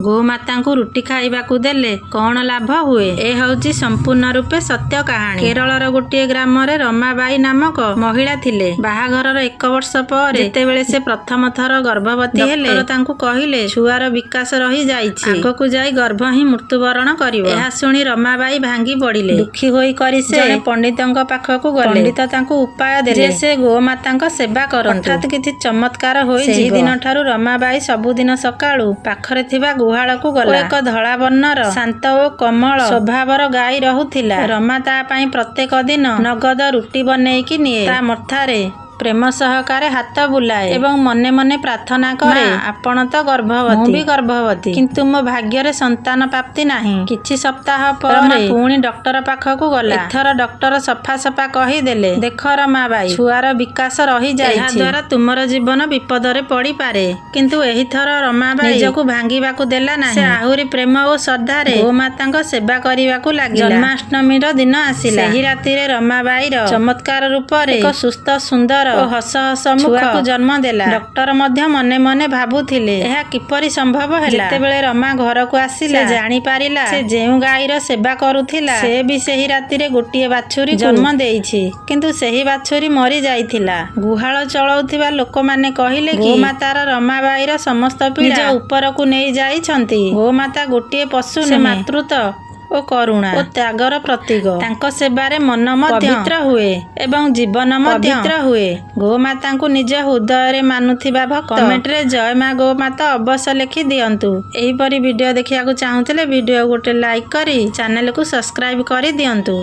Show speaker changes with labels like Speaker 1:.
Speaker 1: ଗୋମାତାଙ୍କୁ ରୁଟି ଖାଇବାକୁ ଦେଲେ କ'ଣ ଲାଭ ହୁଏ? ଏ ହେଉଛି ସମ୍ପୂର୍ଣ୍ଣ ରୂପେ ସତ୍ୟ କାହାଣୀ। କେରଳର ଗୋଟିଏ ଗ୍ରାମରେ ରମାବାଈ ନାମକ ମହିଳା ଥିଲେ। ବାହାଘରର ଏକ ବର୍ଷ ପରେ ଯେତେବେଳେ ସେ ପ୍ରଥମ ଥର ଗର୍ଭବତୀ ହେଲେ, ଡକ୍ଟର ତାଙ୍କୁ କହିଲେ, ଛୁଆର ବିକାଶ ରହିଯାଇଛି, ଆଗକୁ ଯାଇ ଗର୍ଭ ହିଁ ମୃତ୍ୟୁବରଣ କରିବ। ଏହା ଶୁଣି ରମାବାଈ ଭାଙ୍ଗି ପଡ଼ିଲେ। ଦୁଃଖୀ ହୋଇ କରି ସେ ଜଣେ ପଣ୍ଡିତଙ୍କ ପାଖକୁ ଗଲେ। ପଣ୍ଡିତ ତାଙ୍କୁ ଉପାୟ ଦେଲେ ଯେ ସେ ଗୋମାତାଙ୍କ ସେବା କରନ୍ତୁ, ହଠାତ୍ କିଛି ଚମତ୍କାର ହୋଇଯିବ। ସେହି ଦିନଠାରୁ ରମାବାଈ ସବୁଦିନ ସକାଳୁ ପାଖରେ ଥିବା ଗୁହାଳକୁ ଗଲା। ଏକ ଧଳା ବର୍ଣ୍ଣର ଶାନ୍ତ ଓ କୋମଳ ସ୍ୱଭାବର ଗାଈ ରହୁଥିଲା। ରମା ତା ପାଇଁ ପ୍ରତ୍ୟେକ ଦିନ ନଗଦ ରୁଟି ବନେଇକି ନିଏ। ତା ମଥାରେ ପ୍ରେମ ସହକାରେ ହାତ ବୁଲାଏ ଏବଂ ମନେ ମନେ ପ୍ରାର୍ଥନା କରେ, ଆପଣ ତ ଗର୍ଭବତୀ, ମୁଁ ବି ଗର୍ଭବତୀ, କିନ୍ତୁ ମୋ ଭାଗ୍ୟରେ ସନ୍ତାନ ପ୍ରାପ୍ତି ନାହିଁ। କିଛି ସପ୍ତାହ ପରେ ପୁଣି ଡକ୍ଟର ପାଖକୁ ଗଲା। ଏଥର ଡକ୍ଟର ସଫା ସଫା କହିଦେଲେ, ଦେଖ ରମାବାଈ, ଛୁଆର ବିକାଶ ରହିଯାଇଛି, ଏହାଦ୍ୱାରା ତୁମର ଜୀବନ ବିପଦରେ ପଡ଼ିପାରେ। କିନ୍ତୁ ଏହିଥର ରମାବାଈ ନିଜକୁ ଭାଙ୍ଗିବାକୁ ଦେଲା ନାହିଁ। ସେ ଆହୁରି ପ୍ରେମ ଓ ଶ୍ରଦ୍ଧାରେ ଗୋମାତାଙ୍କ ସେବା କରିବାକୁ ଲାଗିଲା। ଜନ୍ମାଷ୍ଟମୀର ଦିନ ଆସିଲା। ସେହି ରାତିରେ ରମାବାଈର ଚମତ୍କାର ରୂପରେ ଏକ ସୁସ୍ଥ, ସୁନ୍ଦର ଓ ହସ ହସ ମୁଖ ଜନ୍ମ ଦେଲା। ଡକ୍ଟର ମଧ୍ୟ ମନେ ମନେ ଭାବୁଥିଲେ, ଏହା କିପରି ସମ୍ଭବ ହେଲା? ଯେତେବେଳେ ରମା ଘରକୁ ଆସିଲା, ସେ ଜାଣିପାରିଲା ସେ ଯେଉଁ ଗାଈର ସେବା କରୁଥିଲା, ସେ ବି ସେହି ରାତିରେ ଗୋଟିଏ ବାଛୁରୀ ଜନ୍ମ ଦେଇଛି, କିନ୍ତୁ ସେହି ବାଛୁରୀ ମରି ଯାଇଥିଲା। ଗୁହାଳ ଚଳାଉଥିବା ଲୋକମାନେ କହିଲେ କି ଗୋମାତାର ରମାବାଈର ସମସ୍ତ ପୀଡ଼ା ନିଜ ଉପରକୁ ନେଇ ଯାଇଛନ୍ତି। ଗୋମାତା ଗୋଟିଏ ପଶୁ ନୁହେଁ, ମାତୃତ୍ୱ ଓ କରୁଣା ଓ ତ୍ୟାଗର ପ୍ରତୀକ। ତାଙ୍କ ସେବାରେ ମନ ମଧ୍ୟ ପବିତ୍ର ହୁଏ ଏବଂ ଜୀବନ ମଧ୍ୟ ପବିତ୍ର ହୁଏ। ଗୋମାତାଙ୍କୁ ନିଜ ହୃଦୟରେ ମାନୁଥିବା ଭକ୍ତ କମେଣ୍ଟରେ ଜୟ ମା ଗୋମାତା ଅବଶ୍ୟ ଲେଖି ଦିଅନ୍ତୁ। ଏହିପରି ଭିଡ଼ିଓ ଦେଖିବାକୁ ଚାହୁଁଥିଲେ ଭିଡ଼ିଓ ଗୋଟେ ଲାଇକ୍ କରି ଚ୍ୟାନେଲକୁ ସବସ୍କ୍ରାଇବ କରିଦିଅନ୍ତୁ।